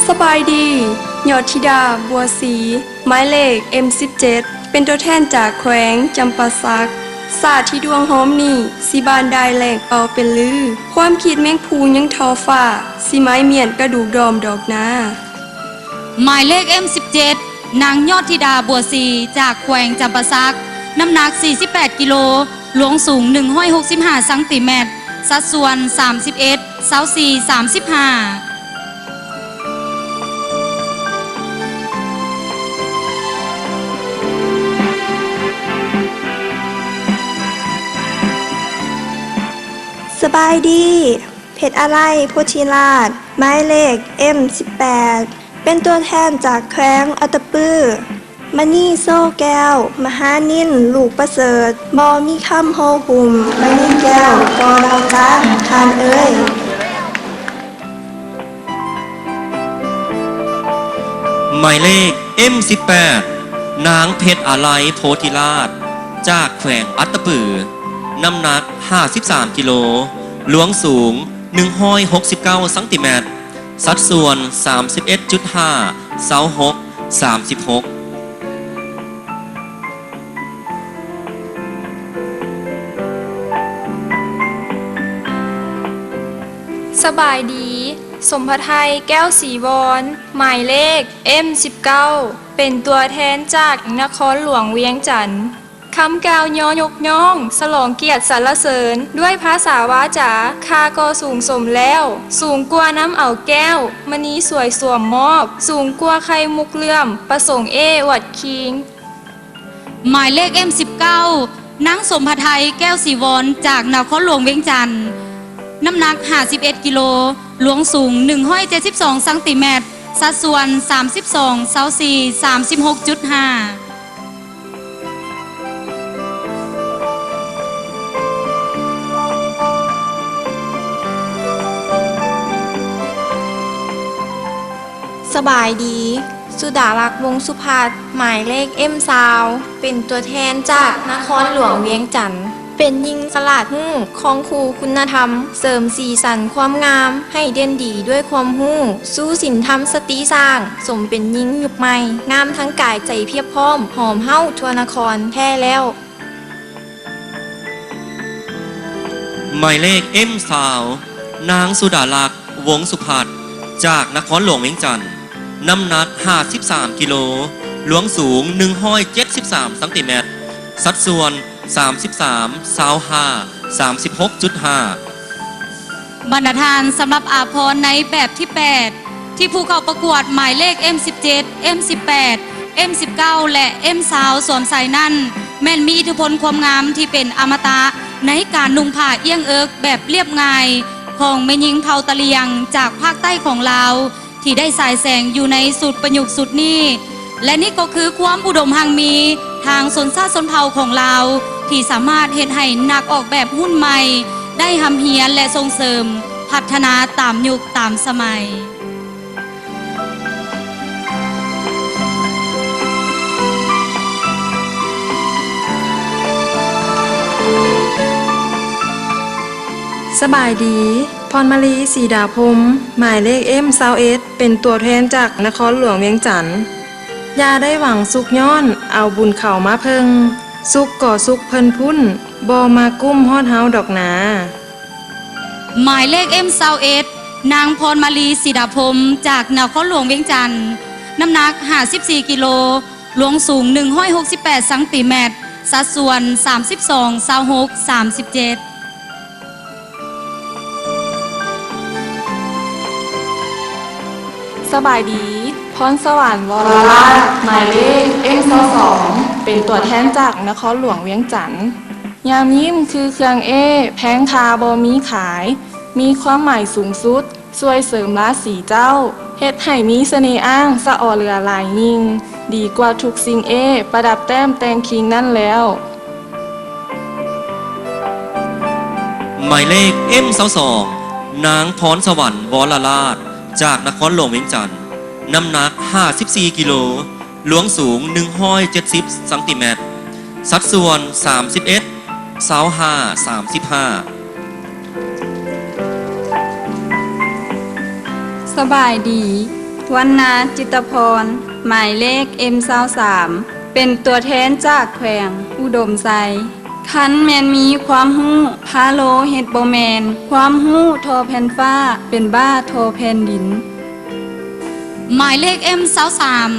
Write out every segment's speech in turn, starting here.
ສະບາຍດີ, ຍອດທິດາ ບົວສີ, ໝາຍເລກ ເອັມສິບເຈັດ ເປັນຕົວແທນຈາກແຂວງຈຳປາສັກ. ຊາດທີ່ດວງຫອມນີ້ ຊິບານດາຍແຫຼງເປົ່າເປັນລື, ຄວາມຄິດແມງພູຍັງທໍ່ຟ້າ, ຊິໝາຍມ້ຽນກະດູກດອມດອກນາ. ໝາຍເລກ ເອັມສິບເຈັດ ນາງຍອດທິດາ ບົວສີ ຈາກແຂວງຈຳປາສັກ, ນ້ຳໜັກ ສີ່ສິບແປດ ກິໂລ, ລວງສູງ ໜຶ່ງຮ້ອຍຫົກສິບຫ້າ ຊັງຕີແມັດ, ສັດສ່ວນ ສາມສິບເອັດ ຊາວສີ່ ສາມສິບຫ້າ. ສະບາຍດີ, ເພັດອາໄລ ໂພທິລາດ, ໝາຍເລກ ເອັມສິບແປດ ເປັນຕົວແທນຈາກແຂວງອັດຕະປື. ມະນີໂຊແກ້ວ ມະຫານິນ ລູກປະເສີດ, ບໍ່ມີຄຳໂຫຮຸ່ມ, ມະນີແກ້ວກໍເລົ່າຈ້ານ ທ່ານເອີຍ. ໝາຍເລກ ເອັມສິບແປດ ນາງເພັດອາໄລ ໂພທິລາດ ຈາກແຂວງອັດຕະປື, ນ້ຳໜັກ ຫ້າສິບສາມ ກິໂລ, ລວງສູງ ໜຶ່ງຮ້ອຍຫົກສິບເກົ້າ ຊັງຕີແມັດ, ສັດສ່ວນ ສາມສິບເອັດຈຸດຫ້າ ຊາວຫົກ ສາມສິບຫົກ. ສະບາຍດີ, ສົມພະໄທ ແກ້ວສີວອນ, ໝາຍເລກ ເອັມສິບເກົ້າ ເປັນຕົວແທນຈາກນະຄອນຫຼວງວຽງຈັນ. ຄຳກ່າວຍໍຍົກຍ້ອງ, ສະຫຼອງກຽດສັນລະເສີນ ດ້ວຍພາສາວາຈາ, ຂ້າກໍສູງສົມແລ້ວ, ສູງກວ່ານ້ຳເອົາແກ້ວ, ມະນີສວຍສວມມອບ, ສູງກວ່າໄຂ່ມຸກເຫຼື້ອມ, ປະສົງເອ້ອວດຄີງ. ໝາຍເລກ ເອັມສິບເກົ້າ ນາງສົມພະໄທ ແກ້ວສີວອນ ຈາກນະຄອນຫຼວງວຽງຈັນ, ນ້ຳໜັກ ຫ້າສິບເອັດ ກິໂລ, ລວງສູງ ໜຶ່ງຮ້ອຍເຈັດສິບສອງ ຊັງຕີແມັດ, ສັດສ່ວນ ສາມສິບສອງ ຊາວສີ່ ສາມສິບຫົກຈຸດຫ້າ. ສະບາຍດີ, ສຸດາລັກ ວົງສຸພັດ, ໝາຍເລກ ເອັມຊາວ ເປັນຕົວແທນຈາກນະຄອນຫຼວງວຽງຈັນ. ເປັນຍິງສະຫຼາດຮູ້, ຄອງຄູ່ຄຸນນະທຳ, ເສີມສີສັນຄວາມງາມ ໃຫ້ເດັ່ນດີດ້ວຍຄວາມຮູ້, ຊູສິນທຳສະຕີສ້າງ, ສົມເປັນຍິງຍຸກໃໝ່, ງາມທັງກາຍໃຈພຽບພ້ອມ, ຫອມເຫົ້າທົ່ວນະຄອນແທ້ແລ້ວ. ໝາຍເລກ ເອັມຊາວ ນາງສຸດາລັກ ວົງສຸພັດ ຈາກນະຄອນຫຼວງວຽງຈັນ, ນ້ຳໜັກ ຫ້າສິບສາມ ກິໂລ, ລວງສູງ ໜຶ່ງຮ້ອຍເຈັດສິບສາ ຊັງຕີແມັດ, ສັດສ່ວນ ສາມສິບສາມ ຊາວຫ້າ ສາມສິບຫົກຈຸດຫ້າ. ບັນດາທ່ານ, ສຳລັບອາພອນໃນແບບທີແປດ ທີ່ຜູ້ເຂົ້າປະກວດໝາຍເລກ ເອັມສິບເຈັດ ເອັມສິບແປດ ເອັມສິບເກົ້າ ແລະ ເອັມຊາວ ສວມໃສ່ນັ້ນ ແມ່ນມີອິດທິພົນຄວາມງາມທີ່ເປັນອະມະຕະ ໃນການນຸ່ງຜ້າອ້ຽງເອິກແບບລຽບງ່າຍ ຂອງແມ່ຍິງເຜົ່າຕະຫຼຽງຈາກພາກໃຕ້ຂອງລາວ ທີ່ໄດ້ສາຍແສງຢູ່ໃນຊຸດປະຍຸກຊຸດນີ້ ແລະ ນີ້ກໍຄືຄວາມອຸດົມຮັ່ງມີທາງຊົນຊາດຊົນເຜົ່າຂອງລາວ ທີ່ສາມາດເຮັດໃຫ້ນັກອອກແບບຮຸ່ນໃໝ່ໄດ້ຮ່ຳຮຽນ ແລະ ສົ່ງເສີມພັດທະນາຕາມຍຸກຕາມສະໄໝ. ສະບາຍດີ, ພອນມາລີ ສີດາພົມ, ໝາຍເລກ ເອັມຊາວເອັດ ເປັນຕົວແທນຈາກນະຄອນຫຼວງວຽງຈັນ. ຢ່າໄດ້ຫວັງສຸກຍ້ອນເອົາບຸນເຂົ້າມາເພິ່ງ, ສຸກກໍສຸກເພິ່ນພຸ້ນ, ບໍ່ມາກຸ້ມຮອດເຮົາດອກນາ. ໝາຍເລກ ເອັມຊາວເອັດ ນາງພອນມາລີ ສີດາພົມ ຈາກນະຄອນຫຼວງວຽງຈັນ, ນ້ຳໜັກ ຫ້າສິບສີ່ ກິໂລ, ລວງສູງ ໜຶ່ງຮ້ອຍຫົກສິບແປດ ຊັງຕີແມັດ, ສັດສ່ວນ ສາມສິບສອງ ຊາວຫົກ ສາມສິບເຈັດ. ສະບາຍດີ, ພອນສະຫວັນ ວໍລະລາດ, ໝາຍເລກ ເອັມຊາວສອງ ເປັນຕົວແທນຈາກນະຄອນຫຼວງວຽງຈັນ. ຍາມຍິ້ມຄືເຄື່ອງເອ້, ແພງຄ່າບໍ່ມີຂາຍ, ມີຄວາມໝາຍສູງສຸດ, ຊ່ວຍເສີມລາສີເຈົ້າ, ເຮັດໃຫ້ມີສະເໜ່ອ້າງສະອໍເຫຼືອຫຼາຍຍິ່ງ, ດີກວ່າທຸກສິ່ງເອ້ປະດັບແຕ້ມແຕ່ງຄີງນັ້ນແລ້ວ. ໝາຍເລກ ເອັມຊາວສອງ ນາງພອນສະຫວັນ ວໍລະລາດ ຈາກນະຄອນຫຼວງວຽງຈັນ, ນ້ຳໜັກ ຫ້າສິບສີ່ ກິໂລ, ລວງສູງ ໜຶ່ງຮ້ອຍເຈັດສິບ ຊັງຕີແມັດ, ສັດສ່ວນ ສາມສິບເອັດ ຊາວຫ້າ ສາມສິບຫ້າ. ສະບາຍດີ, ວັນນາ ຈິດຕະພອນ ໝາຍເລກ ເອັມ ຊາວສາມ ເປັນຕົວແທນຈາກແຂວງອຸດົມໄຊ. ຄັນແມ່ນມີຄວາມຮູ້ ພາໂລເຮັດບໍ່ແມ່ນ, ຄວາມຮູ້ທໍ່ແຜ່ນຟ້າ ເປັນບ້າທໍ່ແຜ່ນດິນ. ໝາຍເລກ ເອັມ ຊາວສາມ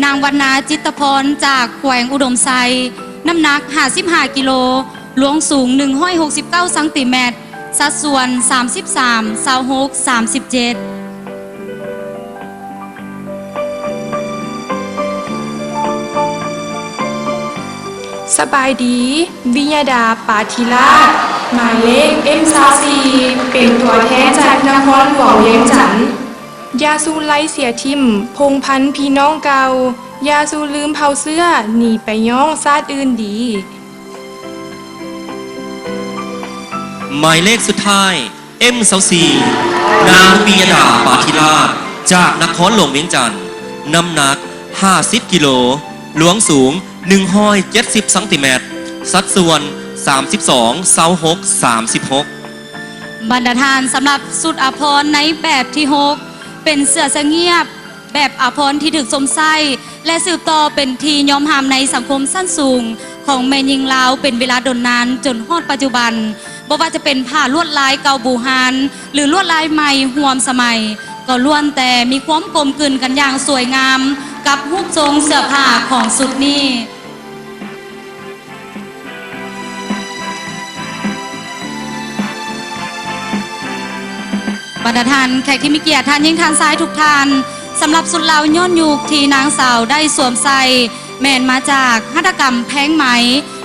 ນາງວັນນາ ຈິດຕະພອນ ຈາກແຂວງອຸດົມໄຊ, ນ້ຳໜັກ ຫ້າສິບຫ້າ ກິໂລ, ລວງສູງ ໜຶ່ງຮ້ອຍຫົກສິບເກົ້າ ຊັງຕີແມັດ, ສັດສ່ວນ ສາມສິບສາມ ຊາວຫົກ ສາມສິບເຈັດ. ສະບາຍດີ, ວິຍະດາ ປາທິລາດ, ໝາຍເລກ ເອັມ ຊາວສີ່ ເປັນຕົວແທນຈາກນະຄອນຫຼວງວຽງຈັນ. ຢ່າສູ່ໄລ່ເສຍຖິ້ມ ພົງພັນພີ່ນ້ອງເກົ່າ, ຢ່າສູ່ລືມເຜົ່າເຊື້ອ ໜີໄປຍ້ອງຊາດອື່ນດີ. ໝາຍເລກສຸດທ້າຍ ເອັມ ຊາວສີ່ ນາງ ປີຍະດາ ປາທິລາດ ຈາກນະຄອນຫຼວງວຽງຈັນ, ນ້ຳໜັກ ຫ້າສິບ ກິໂລ, ລວງສູງ ໜຶ່ງຮ້ອຍເຈັດສິບ ຊັງຕີແມັດ, ສັດສ່ວນ ສາມສິບສອງ ຊາວຫົກ ສາມສິບຫົກ. ບັນດາທ່ານ, ສຳລັບຊຸດອາພອນໃນແບບທີຫົກ ເປັນເສື້ອສະງຽບ ແບບອາພອນທີ່ຖືກຊົມໃຊ້ ແລະ ສືບຕໍ່ເປັນທີ່ຍອມຮັບໃນສັງຄົມຊັ້ນສູງຂອງແມ່ຍິງລາວເປັນເວລາດົນນານຈົນຮອດປັດຈຸບັນ. ບໍ່ວ່າຈະເປັນຜ້າລວດລາຍເກົ່າບູຮານ ຫຼື ລວດລາຍໃໝ່ຮ່ວມສະໄໝ, ກໍລ້ວນແຕ່ມີຄວາມກົມກືນກັນຢ່າງສວຍງາມກັບຮູບຊົງເສື້ອຜ້າຂອງຊຸດນີ້. ບັນດາທ່ານແຂກທີ່ມີກຽດ, ທ່ານຍິງ, ທ່ານຊາຍທຸກທ່ານ, ສຳລັບຊຸດລາວຍ້ອນຍຸກທີ່ນາງສາວໄດ້ສວມໃສ່ ແມ່ນມາຈາກຫັດຖະກຳແພງໄມ້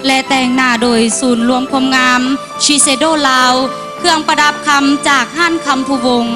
ແລະ ແຕ່ງໜ້າໂດຍສູນລວມຄວາມງາມ ຊີເຊໂດ ລາວ, ເຄື່ອງປະດັບຄຳຈາກຮ້ານຄຳພູວົງ.